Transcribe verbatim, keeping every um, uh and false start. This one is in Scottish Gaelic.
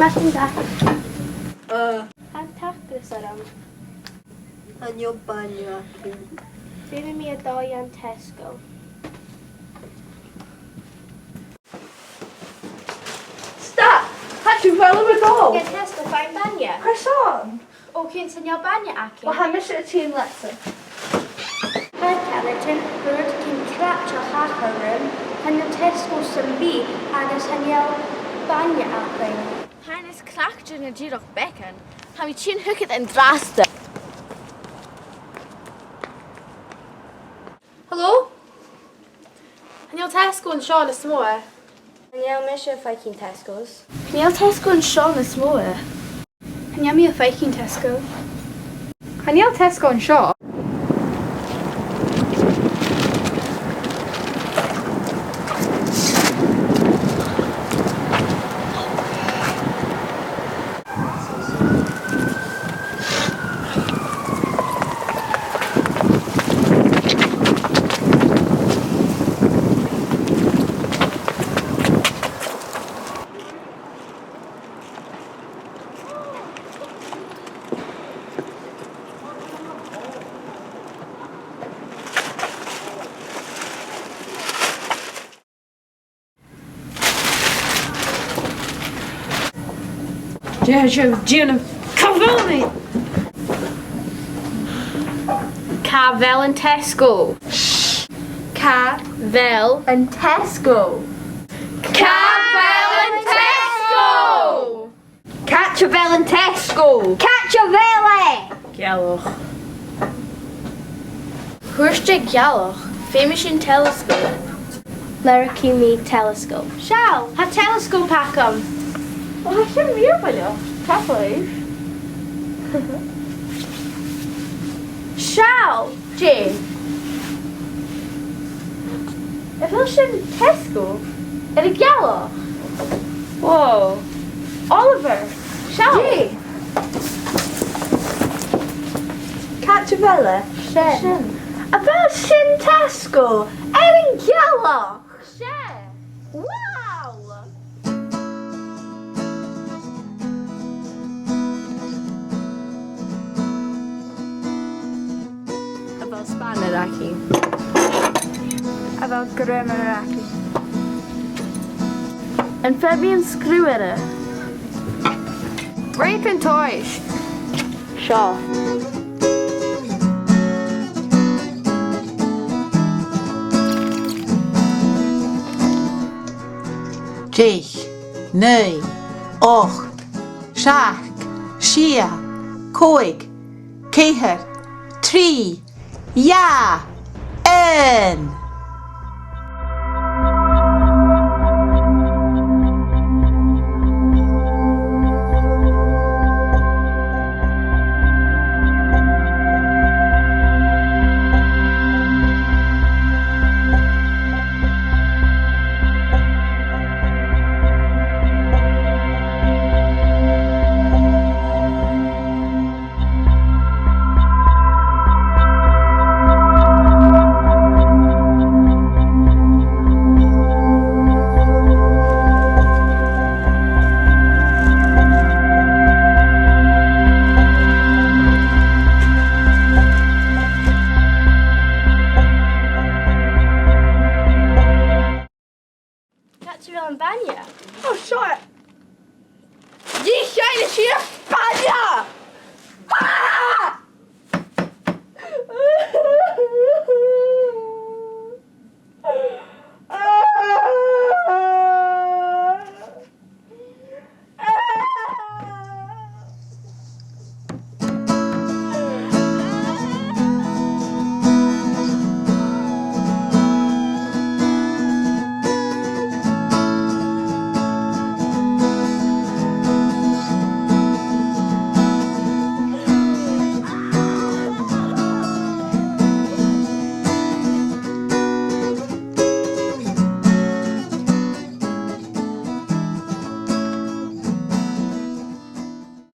Madainn mhath. Uh. Tha an t-acras orm. Chan eil bainne againn. Feumaidh mi a dhol dhan Tesco. Stop! Càit a bheil thu a' dol? Dhan Tesco faighinn bainne. Carson? Ò, cinnteach, chan eil bainne againn. Uill, tha mise a' tighinn leatsa. Hi, Canavan. Tha rudeigin craicte a' tachairt rium. Tha na Tesco sam bith agus chan eil bainne againn. Tha e nas craicte na dìreach beagan. Tha mi a' tighinn thugad an-dràsta. Hello? Chan eil Tesco an seo nas motha. Chan eil mise a' faicinn Tesco's. Chan eil Tesco an seo nas motha. Chan eil mi a' faicinn Tesco. Chan eil Tesco an seo. Dè tha sibh a' dèanamh? Càit a bheil mi? Càit a bheil an Tesco? Càit a bheil an Tesco? Càit a bheil an Tesco? Càit a bheil an Tesco? Càit a bheil e? Gealach. Thuirt e gealach, feumaidh sinn telescope. Lorgaidh mi telescope. Seall, tha telescope agam. Ò, tha sin mìorbhaileach. Tapadh leibh. Seall, Jay. A bheil sin Tesco air a' ghealach? Wow. Oliver, seall. Jay. Càit a bheil e? Sin. Sin. A bheil sin Tesco air a' ghealach? Sin. Wow! A bheil spanner againn? A bheil grèim againn? Am faod mi an sgriù air? Rèic an tois. Seo. Deich, naoi, ochd, seachd, sia, còig, ceithir, trì, dhà, aon. Càit a bheil am bainne? Ò, seo e. Dh'fheuch sinn bainne!